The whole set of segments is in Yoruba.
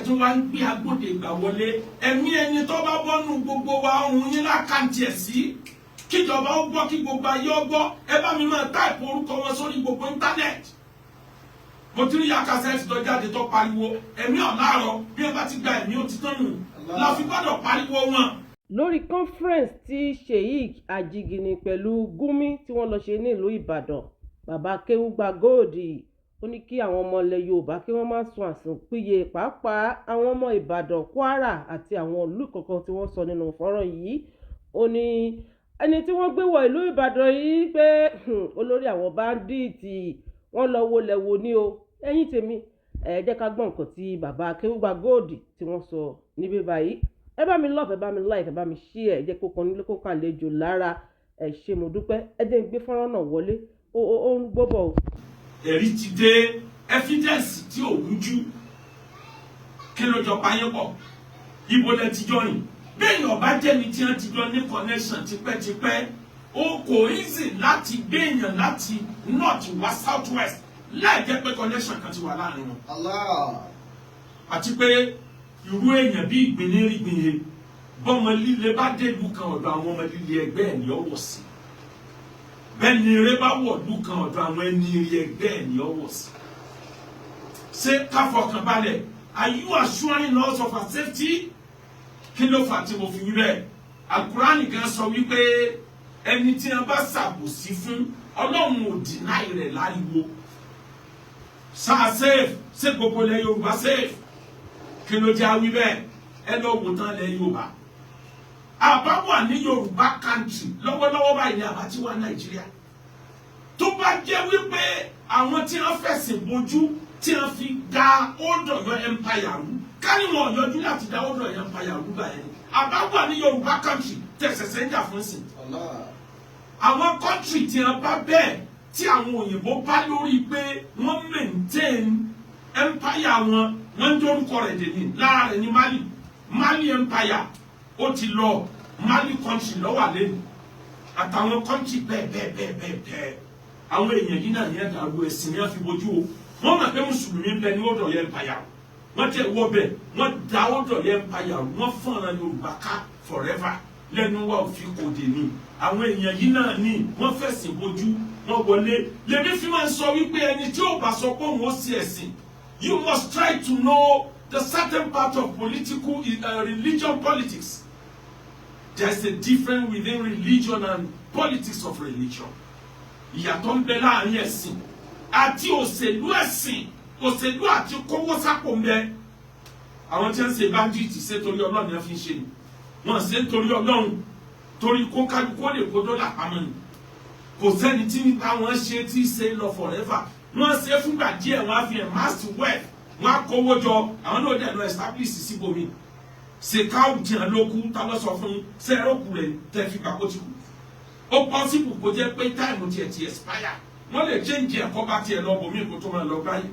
Tún wá ń gbé agbóde ìgbà wọlé. Ẹ̀mí ẹni tó bá bọ́nú gbogbo wa, ọ̀hún yín l'account ẹ̀ sí, kíjọba ó gbọ́, kí gbogbo ayé ó gbọ́. Ẹ bá mi máa type orúkọ wọn sórí gbogbo internet. Mo ti rí yakasẹ́ tó jáde tó pariwo ẹ̀mí ọ̀láàrọ̀. Bí ẹ bá ti gba ẹ̀mí, ó ti tán nù. La fi gbọ́dọ̀ pariwo wọn. Lórí conference tí Sheik Ajigini pẹ̀lú Gumi tí wọ́n lọ́ọ́ ṣe nílùú Ìbàdàn, Baba Akéúgbàgold ó ní kí àwọn ọmọ ilẹ̀ Yorùbá kí wọ́n má sun àsùnpìyẹ, pàápàá àwọn ọmọ Ìbàdàn, Kwara àti àwọn ìlú kọ̀ọ̀kan tí wọ́n sọ nínú fọ́nrán yìí. Ó ní ẹni tí wọ́n gbé wọ ìlú Ìbàdàn yìí pé olórí àwọn bandit, wọ́n lọ wọlé wo ní o. Ẹ̀yin tèmi, ẹ jẹ́ ká gbọ́ nǹkan tí Baba Akéúgbàgold tí wọ́n sọ níbí báyìí. Ẹ bá mi love, ẹ bá mi like, ẹ bá mi share, ẹ jẹ́ kó kan nílé, kó kàn àlejò lára. Ẹ ṣé, mo dúpẹ́. Ẹ jẹ́ n gbé fọ́nrán náà wọlé, ó ń gbọ́bọ̀ o. Ẹ̀rí ti dé, evidence tí ò rújú. Kí ló jọ payé pọ̀? Ibo lẹ ti jọ rìn? Bẹ́ẹ̀ ọba jẹ́ni tí wọ́n ti jọ ní connection tipẹ́tipẹ́, ó kò easy láti gbé èèyàn láti north wá south west láì jẹ́ pé connection kan ti wà láàrin wọn. Allah. Àti pé irú èèyàn bí ìgbín ní rí gbìn yẹn, bọ́mọ líle bá délùú kan, ọ̀dọ̀ àwọn ọmọ líle ẹgbẹ́ ẹ̀ ní ọ̀wọ̀ sí. Bẹ́ẹ̀ ni eré bá wọ̀lú kan, ọ̀dọ̀ àwọn ẹni eré ẹgbẹ́ ẹ̀ ní ọ̀wọ̀ sí. Ṣé ká fọkàn balẹ̀? Are you assuring us of our safety? Kí ló fà tí mo fi wí bẹ́ẹ̀? Alukurani gan sọ wípé ẹni tí wọn bá ṣàbòsí fún, Ọlọ́run ò deny rẹ̀ láriwo. Sáà safe? Ṣé gbogbo ilẹ̀ Yorùbá safe? Kí ló jẹ́ àwí bẹ́ẹ̀? Ẹ lọ wò tán ilẹ̀ Yorùbá. Àbá wà ní Yorùbá country lọ́wọ́lọ́wọ́ báyìí ní àbá tí wà Nàìjíríà. Tó bá jẹ́ wípé àwọn tí wọ́n fẹ̀sìn bojú tí wọ́n fi da Old Ọ̀yọ́ Empire rú, ká ní wọn yọjú láti da Old Ọ̀yọ́ Empire rú báyìí, àbá wà ní Yorùbá country tẹ̀sẹ̀sẹ̀ ń jà fún sìn. Allah. Àwọn country tí wọ́n bá bẹ́ẹ̀, tí àwọn òyìnbó bá lórí pé wọ́n maintain empire wọn, wọ́n ń dórúkọ rẹ̀ dè ní lára rẹ̀ ní Mali. Mali Empire ó ti lọ, Mali country lọ́wọ́ àlẹ́ àtàwọn country bẹ́ẹ̀ bẹ́ẹ̀ bẹ́ẹ̀ bẹ́ẹ̀ bẹ́ẹ̀. Àwọn èèyàn yìí náà yẹn dàrú, ẹ̀sìn ní wọ́n fi bojú o. Wọ́n mọ̀ pé mùsùlùmí ń bẹ ní Old Ọ̀yọ́ Empire. Wọ́n tẹ̀ wọ́ bẹ̀, wọ́n da Old Ọ̀yọ́ Empire, wọ́n fọ̀nà Yorùbá ká forever. Lẹ́nu wa ò fi kò dé ní àwọn èèyàn yìí náà ní wọ́n fẹ̀sìn bojú, wọ́n wọlé. Lèmi fi máa ń sọ wípé ẹni tí ó bá sọ pé òun ó sí ẹ̀sìn, you must try to know the certain part of political religion politics. There's a difference within religion and politics of religion. Ìyàtọ̀ ń bẹ láàrin ẹ̀sìn àti òṣèlú ẹ̀sìn. Òṣèlú àti kówó sápò ń bẹ. Àwọn tí wọ́n ń ṣe bandit, ṣe torí Ọlọ́run ni wọ́n fi ń ṣe ni? Wọ́n ṣe ń torí Ọlọ́run, torí kó kálukú ó lè kó dọ́là pamọ́ ni. Kò sẹ́ni tí ń bá wọn ṣe tí ṣe lọ forever. Wọ́n ṣe fúngbà díẹ̀, wọ́n á fi amass wealth, wọ́n á kówó jọ, àwọn náà dẹ̀ lọ establish síbòmí. Ṣèkáwù tí wọn ló kú, tá ló sọ fún yín? Ṣe ẹrọ kù rẹ tẹ fi gbà kó ti kú? Ó possible kó jẹ́ pé time tiẹ̀ ti expire. Wọ́n lè change ẹ̀kọ́ bá tiẹ̀ lọ bòmí kó tó máa lọ báyìí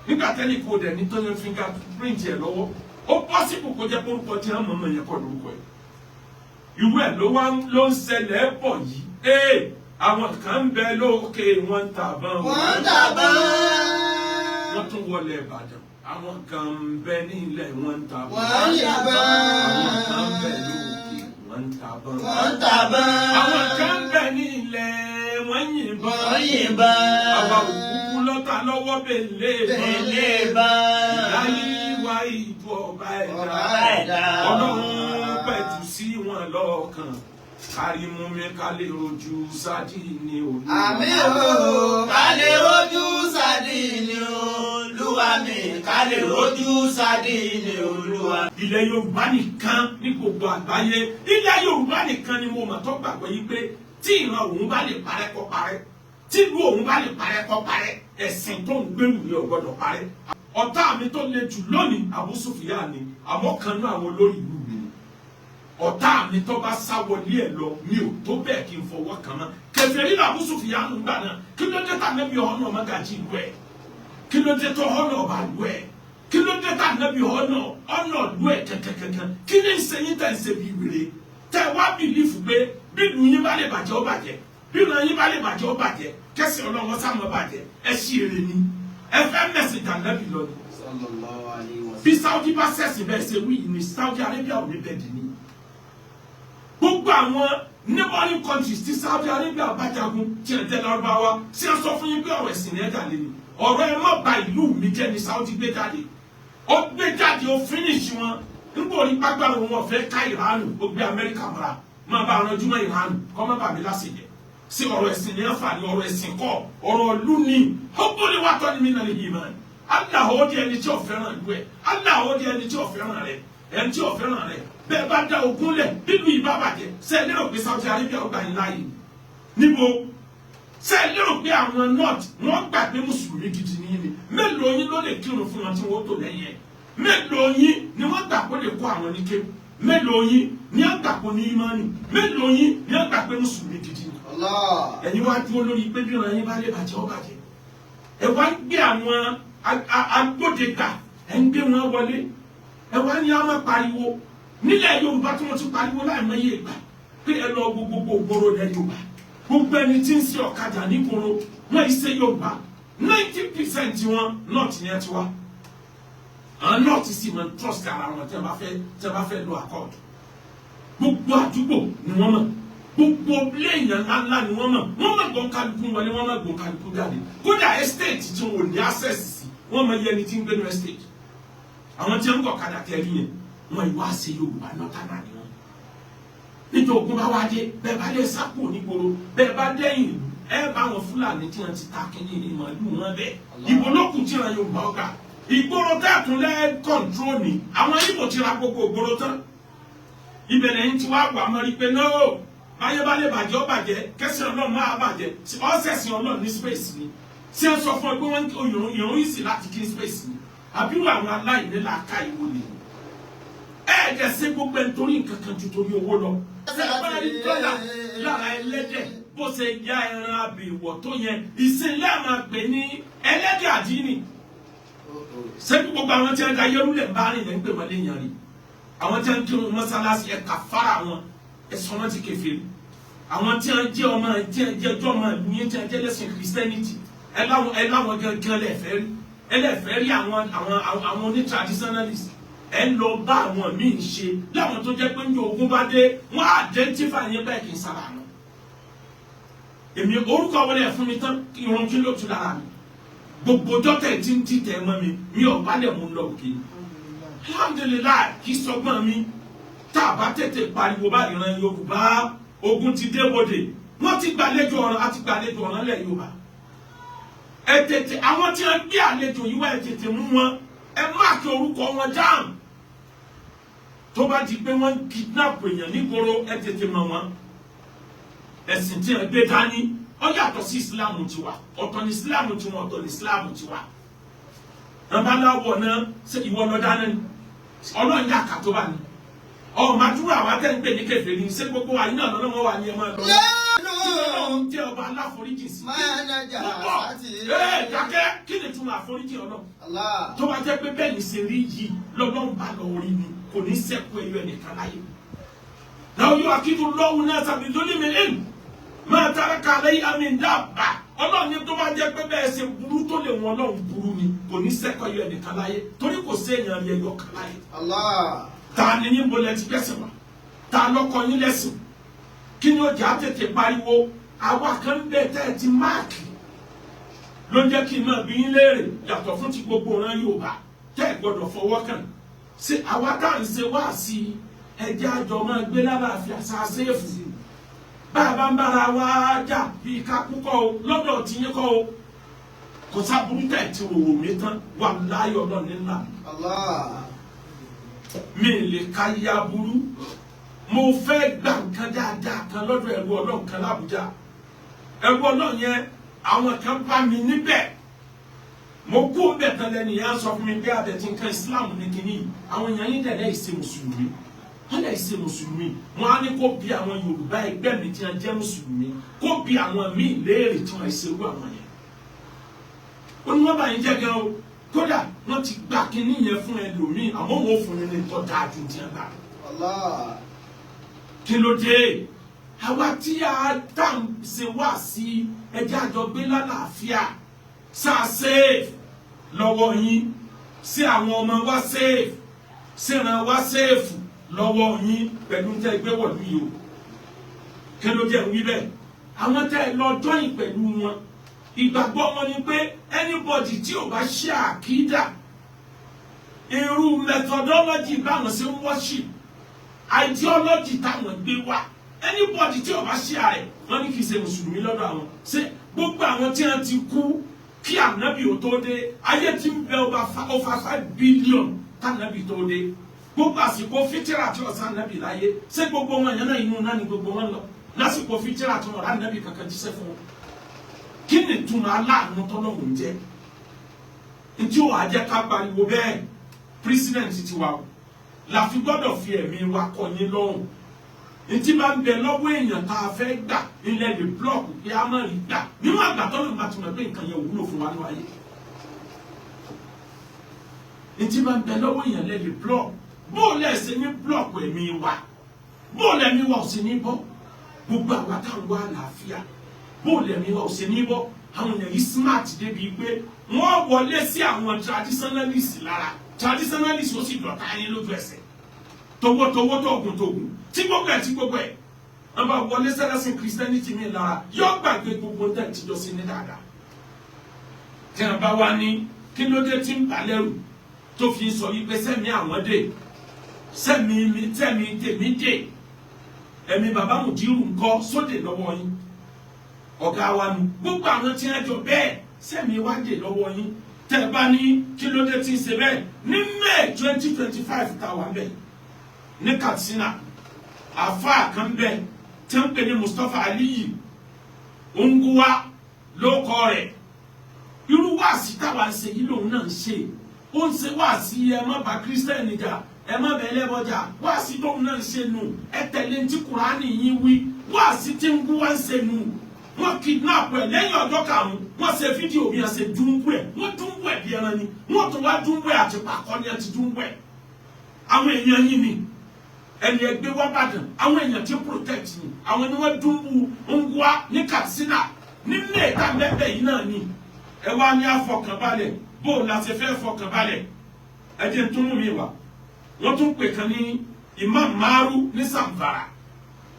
nígbà tẹ́lẹ̀ kó dẹ̀ ní tó yẹn fingerprint ẹ̀ lọ́wọ́. Ó possible kó jẹ́ orúkọ tí wọ́n mọ̀ọ́mọ̀ yẹn kọ́ lórúkọ ẹ̀. Irú ẹ̀ ló wá ló ń ṣẹlẹ̀ pọ̀ yìí. Ee, àwọn kan ń bẹ lókè, wọ́n ń tàbọn. Wọ́n ń tàbọn. Wọ́n tún wọlé Ìbàdàn. Àwọn kan ń bẹ nílẹ̀, wọ́n ń tàbọn. Wọ́n ń yìnbọn. Àwọn kan ń bẹ lókè, wọ́n ń tàbọn. Wọ́n ń tàbọn. Àwọn kan ń bẹ nílẹ̀, wọ́n ń yìnbọn. Wọ́n yìnbọn. Àwa òkúkú lọ́ta lọ́wọ́ bèlè. Bèlè bán. Láyé wá ìjọ ọba ẹ̀dá. Ọba ẹ̀dá. Ọlọ́run pẹ̀tù sí wọn lọ́kàn, kárí mú mi ká lè rojú sádì ní Olúwa. Àmín o, ká lè rojú sádì ní Olúwa mi, ká lè rojú sádì ní Olúwa. Ilẹ̀ Yorùbá nìkan ní gbogbo àgbáyé, ilẹ̀ Yorùbá nìkan ni mo mọ̀ tó gbàgbọ́ yìí pé tí ìran òun bá lè parẹ́, kó parẹ́; tí ìlú òun bá lè parẹ́, kó parẹ́; ẹ̀sìn tó ń gbèrú ní ò gbọ́dọ̀ parẹ́. Ọ̀tá mi tó le jù lónìí, Abu Sufyan ni, àmọ́ kan náà àwọn olórí ìlú mi ni. Ọ̀tá mi tó bá sá wọlé ẹ̀ lọ, mi ò tó bẹ́ẹ̀ kí n fọwọ́ kàn án. Kèfèrí ní Abu Sufyan ń gbà náà. Kí ló dé tà nẹ́bí ọ̀nà ọmọgàjì ìlú ẹ̀? Kí ló dé tó ọ̀nà ọba ìlú ẹ̀? Kí ló dé tà nẹ́bí ọ̀nà ìlú ẹ̀ kẹ̀kẹ̀kẹ̀kẹ̀? Kí ni ń ṣe yín tẹ̀ ń ṣe bí wèrè tẹ̀ wá believe pé bí ìlú yín bá lè bàjẹ́, ó bàjẹ́, bí ìlú yín bá lè bàjẹ́, ó bàjẹ́, kẹsì ọlọ́wọ́ sá mọ́ bàjẹ́? Ẹ ṣí èrè ni, ẹ fẹ́ mẹ̀sìn tà nẹ́bí lọ ni. Sallallahu alayhi wa Bí Saudi bá ṣẹ̀sìn bẹ́ẹ̀ ṣe wí ní Saudi Arabia ò ní bẹ́ẹ̀ dì ní. Gbogbo àwọn neighboring countries tí Saudi Arabia bá jagun tí ẹ̀ tẹ́ lárúbáwá ṣé ẹ sọ fún yín pé ọ̀rọ̀ ẹ̀sìn ní ẹ̀dá lé ní? Ọ̀rọ̀ ẹ má ba ìlú mi jẹ́ ní Saudi gbé jáde. Ó gbé jáde, ó finish wọn. Nígbà orí gbàgbára òun ọ̀fẹ́ ká Ìránù, ó gbé Amẹ́ríkà mọ́ra. Máa bá aranjú mọ́ Ìránù, kọ́ má bà mí láṣẹ jẹ́. Sí ọ̀rọ̀ ẹ̀sìn ní àǹfààní, ọ̀rọ̀ ẹ̀sìn kọ́, ọ̀rọ̀ ìlú ni. Ó ní wàá tọ́ ni mí nàlẹ́ yìí mọ́. Allah ó di ẹni tí ò fẹ́ràn ìlú ẹ̀. Allah ó di ẹni tí ò fẹ́ràn rẹ̀. Ẹni tí ò fẹ́ràn rẹ̀. Bẹ́ẹ̀ bá dá ogún lẹ̀, bílù ìbá bàjẹ́. Ṣé ẹ lérò pé Saudi Arabia ó gbà yín láàyè? Níbo? Ṣé ẹ lérò pé àwọn North wọ́n gbà pé Mùsùlùmí gidi ní yín ni? Mélòó yín ló lè kírun fún wọn tí wọ́n tó lẹ́yìn ẹ̀? Mélòó yín ni wọ́n gbà pé lè kó àwọn ní kéwù? Mélòó yín ni wọ́n gbà pé ní ìmánì? Mélòó yín ni wọ́n gbà pé Mùsùlùmí gidi ni? Allah. Ẹ̀yin wá dúró lórí pé bí ọ̀ràn yín bá lè bàjẹ́, ó bàjẹ́. Ẹ wá ń gbé àwọn agbódegbà, ẹ ń gbé wọn wọlé. Ẹ wá ní àwọn pariwo nílẹ̀ Yorùbá tí wọ́n ti pariwo láìmọye ìgbà pé ẹ lọ gbogbo ògbóró lẹ Yorùbá. Gbogbo ẹni tí ń ṣe ọ̀kadà nígboro wọ́n yìí ṣe Yorùbá. 90% wọn North yẹn ti wá. Àwọn North sì máa ń trust ara wọn tí wọ́n bá fẹ́ lo accord. Gbogbo àdúgbò ni wọ́n mọ̀, gbogbo léèyàn ńláńlá ni wọ́n mọ̀. Wọ́n mọ̀ gbọ́n kálukú wọlé, wọ́n mọ̀ gbọ́n kálukú jáde. Kódà estate tí wọn ò ní access sí, wọ́n mọ̀ iye ẹni tí ń gbé ní estate. Àwọn tí wọ́n ń gọ̀ kadà tẹ́rí yẹn, wọ́n ìwá ṣe Yorùbá nọ́tànà ni wọ́n. Nítorí ogun bá wá dé, bẹ́ẹ̀ bá lè sápò nígboro, bẹ́ẹ̀ bá dẹ́yìn ìlú, ẹ bá àwọn Fúlàní tí wọ́n ti ta kínní ní màálù wọn bẹ́ẹ̀. Ìbò lókùn tí wọ́n Yorùbá ọ̀gá ìgboro tẹ́ẹ̀tún lẹ́ control ni àwọn Ìgbò ti ra gbogbo ìgboro tán. Ibẹ̀ lẹ́yìn tí wàá wà mọ́ rí pé no, báyé bá lè bàjẹ́, ó bàjẹ́, kẹsàn Ọlọ́run máa bàjẹ́. Ọ̀sẹ̀sìn Ọlọ́run ní space ni. Ṣé ń sọ fún ẹ pé wọ́n ìrún ìrún yìí sì láti kí space ni? Àbírò àwọn aláìní làákà ìwò ni? Ẹ ẹ̀ dẹ̀ ṣe gbogbo ẹ̀ nítorí nǹkan kan ju torí owó lọ. Ṣé ẹ bá rí dọ́là lára ẹlẹ́dẹ̀ bó ṣe ya ẹran abèwọ̀ tó yẹn, ìsìnlẹ̀ máa pè ní ẹlẹ́dẹ̀ àdínì. Ṣé bí gbogbo àwọn tí wọ́n da yẹrúlẹ̀ ń bá rìn lẹ́ ń pè wọ́n léèyàn rí? Àwọn tí wọ́n ń kírun mọ́sálásí, ẹ̀ka fara wọn, ẹ̀sọ́ wọn ti kèfèrí. Àwọn tí wọ́n jẹ́ ọmọ tí wọ́n jẹ́ ọjọ́ ọmọ ìlú yẹn tí wọ́n jẹ́ lẹ́sìn Christianity, ẹ láwọn gangan lẹ́fẹ̀ẹ́ rí, ẹ lẹ́fẹ̀ẹ́ rí àwọn oní traditionalist. Ẹ ń lọ bá àwọn míì ṣe láwọn tó jẹ́ pé ní ogun bá dé, wọ́n á identify yín bẹ́ẹ̀ kì í sára wọn. Èmi orúkọ wọlé ẹ̀ fún mi tán, irun kí ló tu lára mi? Gbogbo dọ́tẹ̀ tí ń dìtẹ̀ mọ́ mi, mi ò bá lẹ̀ mú lọ òkè. Alhamdulillahi, kì í sọgbọ́n mi. Tá a bá tètè pariwo bá ìran Yorùbá, ogun ti dé bodè, wọ́n ti gbàlejò ọ̀ràn, àti gbàlejò ọ̀ràn lẹ̀ Yorùbá. Ẹ tètè, àwọn tí wọ́n gbé àlejò yìí wá, ẹ tètè mú wọn, ẹ mark orúkọ wọn down. Tó bá di pé wọ́n kidnap èèyàn nígboro, ẹ tètè mọ̀ wọ́n. Ẹ̀sìn tí wọ́n gbé dání ó yàtọ̀ sí Ìsìláàmù tiwa. Ọ̀tọ̀ ní Ìsìláàmù tiwọn, ọ̀tọ̀ ní Ìsìláàmù tiwa. Babaláwo náà, ṣe ìwọ lọ dáná ni? Ọlọ́run yà kà tó bá ní ọ màdúrà wa tẹ́ ń pè ní kèfèrí. Ṣé gbogbo wa yìí náà lọ́nà wọn wà ní ẹ máa lọ? Ọlọ́run jẹ́ ọba aláforíjì sí púpọ̀. Ẹ dákẹ́, kí ni túmọ̀ àforíjì Ọlọ́run? Allah. Tó bá jẹ́ pé bẹ́ẹ̀ ni ṣe rí yìí lọ́lọ́run bá lọ orí ni, kò ní sẹ́kù ẹyọ ẹnìkan láyé. Láwọn yóò akíndù lọ́wọ́ náà tàbí lórí mi ẹ̀ máa tara kàlẹ́ àmì dábàá. Ọlọ́run ní tó bá jẹ́ pé bẹ́ẹ̀ ṣe burú tó lè wọn Ọlọ́run burú ni, kò ní sẹ́kù ẹyọ ẹnìkan láyé, torí kò sí èèyàn rí ẹyọ kan láyé. Allah. Ta ni yín bolẹ̀ ti gbẹ̀sìn wa? Ta lọ́kọ yín lẹ́sìn? Kí ni ó jẹ́ àtètè pariwo? Àwa kan ń bẹ tẹ́ ẹ ti mark ló ń jẹ́ kí n máa bí yín léèrè. Yàtọ̀ fún ti gbogbo ọ̀ràn Yorùbá tẹ́ ẹ gbọ́dọ̀ fọwọ́ kàn, ṣé àwa tá à ń ṣe wá sí ẹjẹ́ àjọ máa gbé lálàáfíà ṣáṣẹ́ẹ̀fù? Bá a bá ń bára wa jà bíi ká kú kọ́ o, lọ́dọ̀ tiyín kọ́ o, kò sábúrú tẹ̀ tí wòwò mi tán wà láyọ̀ náà nílà. Allah. Mi lè ka ya burú. Mo fẹ́ gba nǹkan dáadáa kan lọ́dọ̀ ẹrú Ọlọ́run kan l'Ábùjá. Ẹrú Ọlọ́run yẹn, àwọn kan bá mi níbẹ̀. Mo kú bẹ̀ tán, lẹ́nu yẹn á sọ fún mi pé abẹ tí nǹkan Islam ní kínní yìí. Àwọn èèyàn yín dẹ̀ lẹ́yìn ṣe mùsùlùmí, wọ́n lè ṣe mùsùlùmí. Wọ́n á ní kó bí àwọn Yorùbá ẹgbẹ́ mi tí wọ́n jẹ́ mùsùlùmí, kó bí àwọn míì léèrè tí wọ́n ṣe irú àwọn yẹn. Ó ní wọ́n bá yín jẹ́ gan o. Kódà wọ́n ti gbà kínní yẹn fún ẹlòmíì, àmọ́ wọn ò fún yín ní tọ́ dáa ju tiẹ̀ gbà. Allah. Kí ló dé? Àwa tí a tá ń ṣe wá sí ẹjẹ́ àjọ gbé lálàáfíà, sáà safe lọ́wọ́ yín. Sí àwọn ọmọ wa safe? Síran wa safe lọ́wọ́ yín pẹ̀lú tẹ́ gbé wọ̀lú yìí o? Kí ló jẹ́ wí bẹ́ẹ̀? Àwọn tẹ́ ẹ lọ join pẹ̀lú wọn, ìgbàgbọ́ wọn ni pé anybody tí ò bá ṣe àkídà irú methodology báwọn ṣe ń worship, ideology táwọn gbé wá, anybody tí ò bá ṣe àrẹ, wọn ní kì í ṣe mùsùlùmí lọ́dọ̀ àwọn. Ṣé gbogbo àwọn tí wọ́n ti kú kí ànábì ò tó dé, ayé tí ń bẹ over 5 billion tànábì tó dé, gbogbo àsìkò fítírà tí ọ̀sán ànábì láyé, ṣé gbogbo wọn yẹn náà, inú náà ni gbogbo wọn lọ lásìkò fítírà tí wọn rà ànábì kankan jíṣẹ́ fún wọn? Kí ni ìtumọ̀ aláàánú tọ́lọ́hùn jẹ́ ntí ó wàá jẹ́ ká pariwo bẹ́ẹ̀? President tiwa o la fi gbọ́dọ̀ fi ẹ̀mí wa kọ́ yín lọ́rùn. Ntí bá ń bẹ lọ́wọ́ èèyàn tá a fẹ́ gbà ilẹ̀ lè block pé a má rí gbà, níwọ̀n àgbà tọ́lọ́ bá ti mọ̀ pé nǹkan yẹn wúlò fún wa ní ayé. Ntí bá ń bẹ lọ́wọ́ èèyàn lè block. Bó o lẹ̀ ṣe ní block ẹ̀mí wa, bó o lẹ̀mí wa ò sí ní bọ́, gbogbo àwa táwọn wá àlàáfíà, bó o lẹ̀mí wa ò sí ní bọ́. Àwọn èèyàn yìí smart débi pé wọ́n wọlé sí àwọn traditionalist lára, traditionalist ó sì dọ̀tá yín lójú ẹsẹ̀, towótowó, tóògùn tóògùn, tí gbogbo ẹ̀ tí gbogbo ẹ̀. Wọ́n bá wọlé sẹ́lẹ̀sìn Christianity mi lára, yóò gbàgbé gbogbo ń tẹ̀ tíjọ́ sí ní dáadáa. Tí wọ́n bá wá ní kí ló dé tí ń bà lẹ́rù tó fi ń sọ yí pé sẹ́mi àwọn dé, sẹ́mi mi, sẹ́mi tèmi dé, ẹ̀mí bàbá Mùdírù ńkọ́ sóde lọ́wọ́ yín, ọ̀gá wa nu, gbogbo àwọn tí wọ́n jọ bẹ́ẹ̀, sẹ́mi wá dé lọ́wọ́ yín? Tẹ́ ẹ bá ní kí ló dé tí ń ṣe bẹ́ẹ̀, ní May 2025 tá a wà bẹ́ẹ̀ ní Katsina, àfáà kan bẹ́ẹ̀ tí wọ́n ń pè ní Mustapha Aliyu Unguwa ló kọ́ rẹ̀. Irú wáàsí táwa ń ṣe yìí lòun náà ń ṣe. Ó ń ṣe wáàsí ẹ má bá Kírísítẹ́nì jà, ẹ má bẹ ẹlẹ́bọ jà. Wáàsí tóun náà ń ṣe nù. Ẹ tẹ̀lé ní tí Kùránì yín wí. Wáàsí tí ń wá ń ṣe nù. Wọ́n kidnap ẹ̀, lẹ́yìn ọjọ́ karùn-ún wọ́n ṣe fídíò bí wọ́n ṣe dúnbù ẹ̀. Wọ́n dúnbù ẹ̀ bí ẹran ni. Wọ́n tún wá dúnbù ẹ̀ àti pàkọ́ ni ẹ ti dúnbù ẹ̀. Àwọn èèyàn yín ni ẹni ẹgbẹ́ wá bàdàn, àwọn èèyàn tí protect ni, àwọn ni wọ́n dúnbù Ngwa ní Katsina ní mẹ́ta mẹ́bẹ̀ yìí náà ni. Ẹ wá ní àfọkànbalẹ̀. Bó o la ṣe fẹ́ fọkànbalẹ̀? Ẹ jẹ́ n tún mú mi wá. Wọ́n tún pè kan ní Imam Maru ní Zamfara.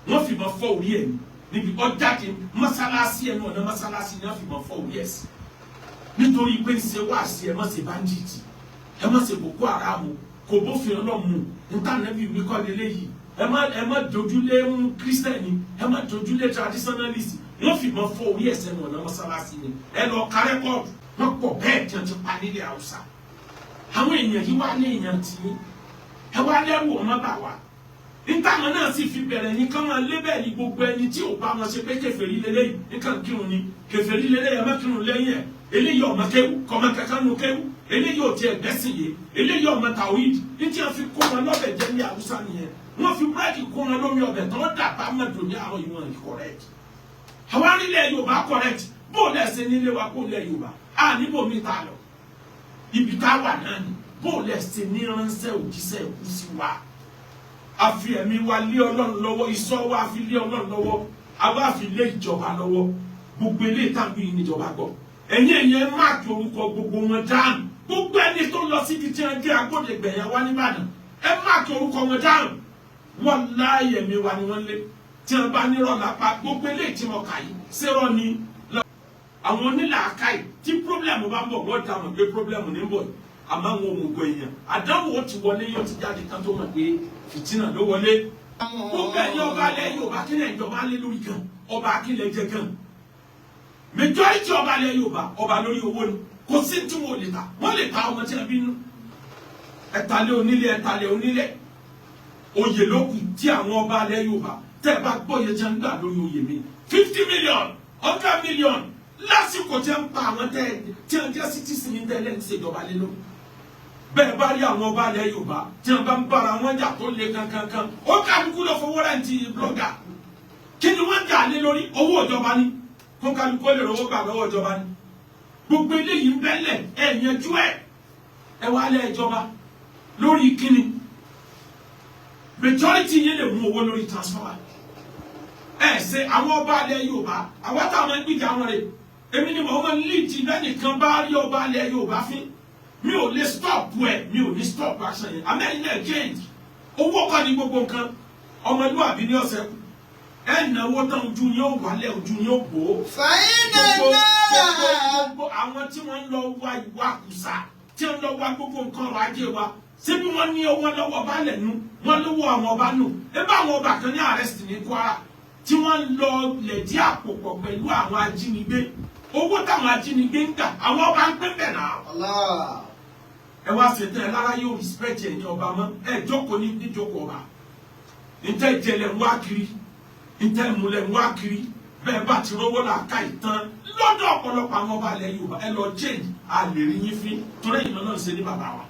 Wọ́n fìbọn fọ́ orí ẹ̀ níbi ọjáde mọ́sálásí, ẹnu ọ̀nà mọ́sálásí ni wọ́n fìbọn fọ́ orí ẹ̀ sí, nítorí pé ń ṣe wáàsí ẹ má ṣe bandit, ẹ má ṣe Boko Haram, kò bófin Ọlọ́run níta nẹ́bí wí kọ́ lélẹ́yìí, ẹ má dojúlé ń kírísítẹ́nì, ẹ má dojúlé traditionalist. Wọ́n fìbọn fọ́ orí ẹ̀ sẹ́nu ọ̀nà mọ́sálásí ni. Ẹ lọ ka record. Wọ́n pọ̀ bẹ́ẹ̀ tí wọ́n ti pa nílẹ̀ Haúsá. Àwọn èèyàn yìí wá ní èèyàn tì í, ẹ wá lẹ́rù ọmọ bà wá. Nítawọn náà sì fi bẹ̀rẹ̀ ní kán máa lébẹ̀lì gbogbo ẹni tí ò bá wọn ṣe pé kèfèrí lélẹ́yìí, nǹkan kírun ni kèfèrí lélẹ́yìí, ẹ má kírun lẹ́yìn ẹ̀, eléyìí ọmọ kéwú, kọ́mọ kankan nu kéwú, eléyìí ò tiẹ̀ gbẹ́sìn yé, eléyìí ọmọ tàwíd. Ní tí wọ́n fi kó wọn lọ́bẹ̀ jẹ́ ní Haúsá nìyẹn. Wọ́n fi búrẹ́dì kó wọn lómi ọbẹ̀ tó ń dàbá mọ́tò ní àwọn ìwọ̀n correct. Àwọn arílẹ̀ Yorùbá correct. Bó lẹ́sẹ̀ nílé wa kó lẹ̀ Yorùbá à níbo mi ta lọ, ibi tá a wà náà ni. Bó lẹ́sẹ̀ ní ránṣẹ́ òjíṣẹ́ ìkú sí wa, a fi ẹ̀mí wa lé Ọlọ́run lọ́wọ́, ìṣọ́ wa fi lé Ọlọ́run lọ́wọ́, a bá fi lé ìjọba lọ́wọ́. Gbogbo eléyìí tàbí ìníjọba gbọ́. Ẹ̀yin ẹ̀yẹn mark orúkọ gbogbo wọn dáhùn. Gbogbo ẹni tó lọ síbi tí wọ́n jẹ́ agbódegbẹ̀yà wá nìbàdàn, ẹ mark orúkọ wọn dáhùn. Wọ́n láàyè ẹ̀mí wa ni wọ́n lé. Tí wọ́n bá nírọ̀ lápá, gbogbo eléyìí tí wọ́n kà yìí ṣérọ́ ni? Àwọn onílàákàyè, tí problem bá ń bọ̀, wọ́n dá mọ̀ pé problem ní ń bọ̀ yìí. Àmọ́ àwọn òmùgọ̀ èèyàn, àdánwò ti wọlé, yóò ti jáde tán tó mọ̀ pé fìtínà ló wọlé. Gbogbo ẹ̀yin ọba alẹ́ Yorùbá, kílẹ̀ ìjọba lé lórí gan? Ọba akílẹ̀ jẹ gan? Majority ọba alẹ́ Yorùbá, ọba lórí owó ni. Kò sí tí wọn ò lè ta. Wọ́n lè ta ọmọ tí wọ́n bí nú. Ẹ̀tàlẹ́ onílé, ẹ̀tàlẹ́ onílẹ̀, oyè ló kù tí àwọn ọba alẹ́ Yorùbá. Tẹ́ ẹ bá gbọ́ iye tí wọ́n ń gbà lórí oyè mi, 50 million, 100 million, lásìkò tí wọ́n ń pa àwọn tẹ́ tí wọ́n jẹ́ citizen ní tẹ́lẹ̀ ń ṣèjọba lé lórí. Bẹ́ẹ̀ bá rí àwọn ọba alẹ́ Yorùbá tí wọ́n bá ń bára wọn jà tó le kankankan, ó kálukú lọ fowó rent blogger. Kí ni wọ́n jà lé lórí? Owó ìjọba ni. Kó kálukú lè rówó gbà lọ́wọ́ ìjọba ni. Gbogbo eléyìí ń bẹ́lẹ̀, ẹ̀ yanjú ẹ̀. Ẹ wá lẹ́ ìjọba lórí kíni? Majority yẹn lè mú owó lórí transformer. Ẹ ṣe àwọn ọba alẹ́ Yorùbá, àwọn táwọn ń gbìjà wọn rè, èmi ni mò ń lead. Bẹ́ẹ̀ nìkan bá rí ọba alẹ́ Yorùbá fín. Mi ò lè stop ẹ, mi ò ní stop action yẹn. Amẹ́rin náà change. Owó kọ́ ni gbogbo nǹkan. Ọmọlúwàbí ní ọ̀sẹ̀ kù. Ẹ náwó tán, ojú yín ó wálẹ̀, ojú yín ó bò ó. فإن Gbogbo النار gbogbo àwọn tí wọ́n ń lọ wá ìwakùsà, tí wọ́n ń lọ wá gbogbo nǹkan ọrọ̀ ajé wa, ṣé bí wọ́n ní owó lọ́wọ́ baálẹ̀ nu, wọ́n lówó àwọn ọba nù. Ẹ bá àwọn ọba kan ní arrest ní Kwara tí wọ́n ń lọ lẹ̀dí àpò pọ̀ pẹ̀lú àwọn ajínigbé. Owó táwọn ajínigbé ń gbà, àwọn ọba ń pín bẹ̀ náà. Allah. Ẹ wá ṣètò ẹ lára yóò respect ẹ̀yin ọba mọ́. Ẹ jókòó ní níjókòó ọba. Ntẹ́ ìjẹlẹ̀ ń wá kiri, ntẹ́ ìmúlẹ̀ ń wá kiri. Bẹ́ẹ̀ bá ti rówó là ká ìtàn lọ́dọ̀ ọ̀pọ̀lọpọ̀ àwọn ọba ilẹ̀ Yorùbá, ẹ lọ change. A lè rí yín fín torí ẹ̀yin náà ṣe ní bàbá wa.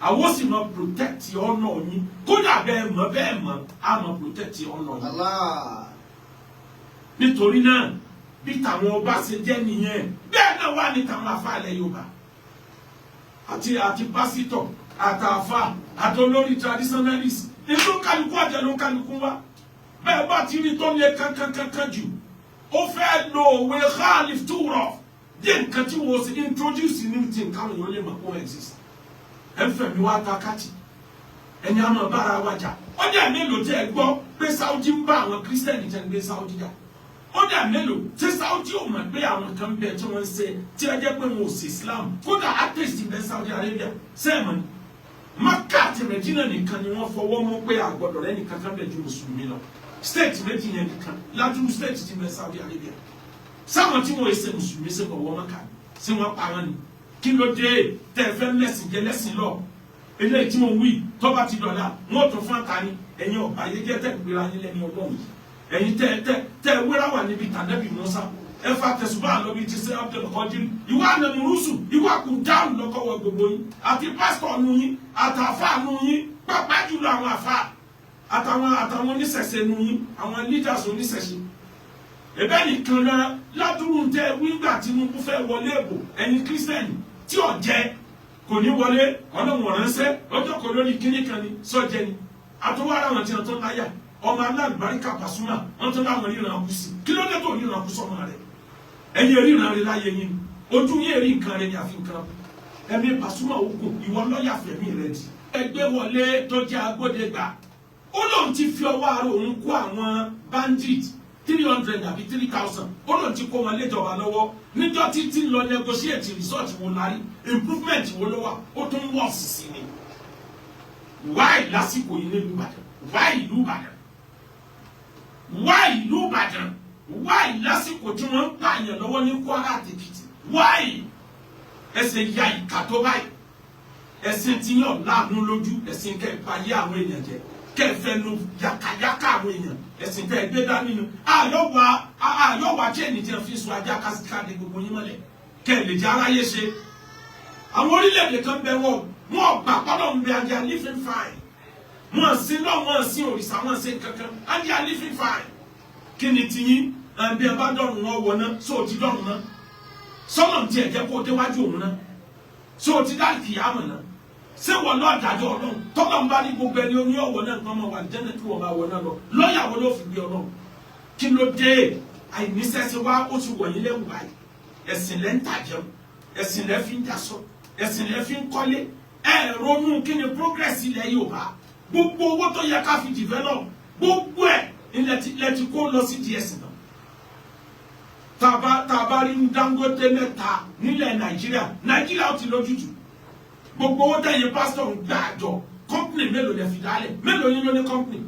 Àwọn ó sì mọ protect ọ̀nà yín. Kódà bẹ́ẹ̀ mọ̀, bẹ́ẹ̀ mọ̀, á mọ protect ọ̀nà yín. Allah. Nítorí náà, bí tàwọn ọba ṣe jẹ́ nìyẹn, bẹ́ẹ̀ náà wà ní tàwọn afá ilẹ̀ Yorùbá àti pásítọ̀ àtàfà àtolórí traditionalist inú kálukú àjẹ ló ń kálukú wá. Bẹ́ẹ̀ bá ti rí tó lé kankankankan jù, ó fẹ́ lo òwe khalif túrọ̀ dé nǹkan tí wọ́n ṣe introduce new thing káwọn èèyàn lè mọ̀ kó exist. Ẹ ń fẹ̀mí wá ta kátì ẹni àmọ́ bára wa jà. Ó dẹ̀ mélòó tẹ́ ẹ gbọ́ pé Saudi ń bá àwọn Kírísítẹ́nì tẹ́ ń gbé Saudi jà? Ó dẹ̀ mélòó tí Saudi ò mọ̀ pé àwọn kan bẹ tí wọ́n ń ṣe tí ẹ jẹ́ pé wọn ò sí Islam? Kódà atheist ń bẹ Saudi Arabia. Sẹ́ẹ̀mọ̀ ni Maka àti Medina nìkan ni wọ́n fọwọ́ mú pé àgbọ̀dọ̀ rẹ nìkan kan bẹ̀ ju mùsùlùmí lọ. State méjì yẹn nìkan ládùúgbò state ti bẹ Saudi Arabia. Sáwọn tí wọ́n ṣe mùsùlùmí ṣe bọ̀wọ́ Maka ṣé wọ́n pa wọn ni? Kí ló dé tẹ́ ẹ fẹ́ mẹ́sìn jẹ lẹ́sìn lọ? Eléyìí tí wọ́n wí, tọ́ba ti dọ̀la, wọ́n tún fún àtàní. Ẹ̀yin ọ̀bà yé jẹ́ tẹ́ gbéra yín lẹ́ni Ọlọ́run yìí, ẹ̀yin tẹ́ wéra wà níbi tànẹ́bì Mùsá, ẹ fa tẹ̀sùbá lọ bí ti ṣe Abdul Qadir. Ìwà ànàmúrúsù, ìwà kù dáhùn lọ́kọ́wọ́ gbogbo yín, àti pásítọ̀ nu yín, àtàfà nu yín, pápá jùlọ àwọn àfà àtàwọn oníṣẹ̀ṣe nu yín, àwọn leaders oníṣẹ̀ṣe. Ẹ̀bẹ̀ nìkan lọ ládùúrú tẹ wíńgbà Tinubu fẹ́ wọlé èbò. Ẹ̀yin Kírísítẹ́nì tí ò jẹ́ kò ní wọlé, Ọlọ́run ránṣẹ́ lọ́jọ́ kan lórí kíní kan ni sọ́jẹ́ ni. Àtúwọ́ ara wọn tí wọ́n tó láyà, ọmọ alágbàríkà Pasuma, wọ́n tó láwọn ríran kú sí. Kí ló dé tó ríran kú sọmọ rẹ̀? Ẹ̀yin ríran rẹ̀ láyé yín ni ojú yín rí nǹkan rẹ̀ ní àfi nǹkan ẹ̀mí Pasuma ogun. Ìwọ lọ́ọ̀yà fẹ̀mí rẹ̀ di. Ẹgbẹ́ wọlé tó jẹ́ agbódegbà, ó lóun ti fi ọwọ́ ara òun kó àwọn bandit 300 àbí 3,000. Ó lóun ti kó wọn léjọba lọ́wọ́. Níjọ́ títí lọ negotiate, result wo la rí? Improvement wo ló wà? Ó tún wọ̀ sísì ni. Wáì lásìkò yìí nílùú Ìbàdàn, wáì ìlú Ìbàdàn, wáì ìlú Ìbàdàn, wáì lásìkò tí wọ́n ń pààyàn lọ́wọ́ ní Kwara àti Èkìtì, wáì ẹsẹ̀ ya ìka tó báyìí? Ẹ̀sìn tí yàn láàánú lójú, ẹ̀sìn kẹfà yé àwọn èèyàn jẹ, kẹfẹnu yàkàyàkà àwọn èèyàn, ẹ̀sìn tẹ ẹgbẹ́ dání nu. Àyọ̀wà àyọ̀wà chain tí wọ́n fi sọ ajá kásíkàdé gbogbo yín mọ́lẹ̀ kẹ́ ẹ̀ lè jẹ́ aráyé ṣe. Àwọn orílẹ̀-èdè kan bẹ, wọ́n gbà pọ́nà ń bẹ, and they are living fine. Wọ́n sin náà, wọ́n sin òrìṣà, wọ́n sin kankan, and they are living fine. Kí ni tiyín? Àbí ẹ bá dọ̀rùn wọn wọ̀ náà, sóò ti dọ̀rùn náà? Sọ́nà tí ẹ jẹ́ kó o déwájú òun náà, sóò ti dá kìyàmọ̀ náà? Ṣé wọ́n lọ́ọ́ dájọ́ Ọlọ́run? Tọ́lọ́ ń bá ní gbogbo ẹni oní ọ̀wọ́ náà nǹkan máa wà jẹ́nà kí wọ́n máa wọ̀ náà lọ, lọ́ọ̀yà wo ló fi gbé Ọlọ́run? Kí ló dé? Àìníṣẹ́ṣe wá ó ti wọ̀nyí lẹ́wù báyìí. Ẹ̀sìn lẹ́ ń tàjẹun, ẹ̀sìn lẹ́ fi ń dasọ, ẹ̀sìn lẹ́ fi ń kọ́lé. Ẹ ronú kí ni progress ilẹ̀ Yorùbá? Gbogbo owó tó yẹ ká fi develop, gbogbo ẹ̀ ilẹ̀ ti kó lọ sí díẹ̀ sí náà. Tá a bá rí Dangote mẹ́ta nílẹ̀ Nàìjíríà, Nàìjíríà ó ti lójútùú. Gbogbo owó tẹ̀yìn pásítọ̀ ń gbà àjọ, company mélòó lẹ fi dálẹ̀? Mélòó yín ló ní company?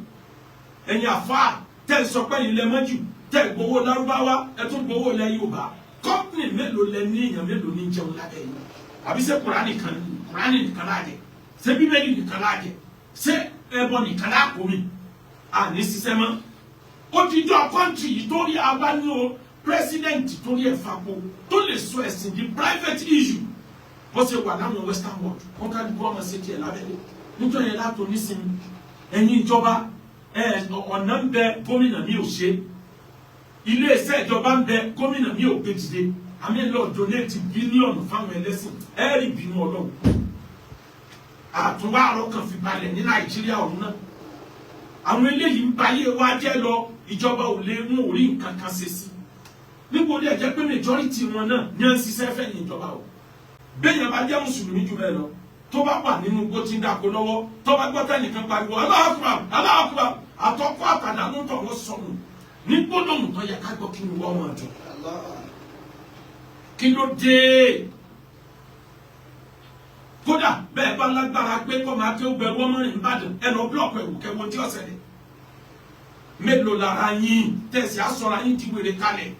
Ẹ̀yin àfáà tẹ̀ ń sọ pé yín lẹ mọ́jú, tẹ̀ gbowó Lárúbáwá, ẹ̀ tún gbowó lẹ Yorùbá, company mélòó lẹ ní? Èèyàn mélòó ní jẹun lábẹ́ yìí? Àbí ṣé Kùránì kan, Kùránì nìkan láàjẹ? Ṣé Bíbélì nìkan láàjẹ? Ṣé ẹbọ nìkan láàkó mi àní ṣiṣẹ́ mọ́? Ó ti jọ country yìí torí abá ní o president torí ẹ̀ fapò tó lè sọ ẹ̀sìn di private issue, bó ṣe wà láwọn western world. Wọn ká dúpọ́ ọmọ ṣe tiẹ̀ lábẹ́lé nítorí ẹ̀ látò nísìnyí. Ẹ̀yin ìjọba, ọ̀nà ń bẹ, gómìnà mi ò ṣe. Iléeṣẹ́ ìjọba ń bẹ, gómìnà mi ò gbé dìde. Àmì ẹ̀ lọ donate bílíọ̀nù fáwọn ẹlẹ́sìn. Ẹ rí ìbínú Ọlọ́run. Àtúnwá àrọ́ kan fi balẹ̀ ní Nàìjíríà ọ̀hún náà. Àwọn eléyìí ń bayé wa jẹ́ lọ. Ìjọba ò lè mú orí nǹkan kan ṣe sí níbo. Ẹ jẹ́ pé majority wọn náà ní à ń ṣiṣẹ́ fẹ̀yìn ìjọba o. Béèyàn bá jẹ́ mùsùlùmí jù bẹ́ẹ̀ lọ, tó bá wà nínú igbó tí ń dàkó lọ́wọ́, tó bá gbọ́ tẹ́nìkan pariwo "Allahu Akbar, Allahu Akbar", àtọ́kọ́ àtàdánù tó wọ́n sọnù ní gbólóhùn tó yẹ ká gbọ́ kí ni wọ́n máa dùn. Kí ló dé? Kódà bẹ́ẹ̀ bá lágbára pé kọ́ máa ké bẹ̀rù ọmọ rìn Ìbàdàn, ẹ lọ block ẹ̀wù kẹwọ́n tí ọ̀sẹ̀ rẹ̀. Mélòó lára yín tẹ̀sí àsọ̀rọ̀ yín ti wèrè kalẹ̀?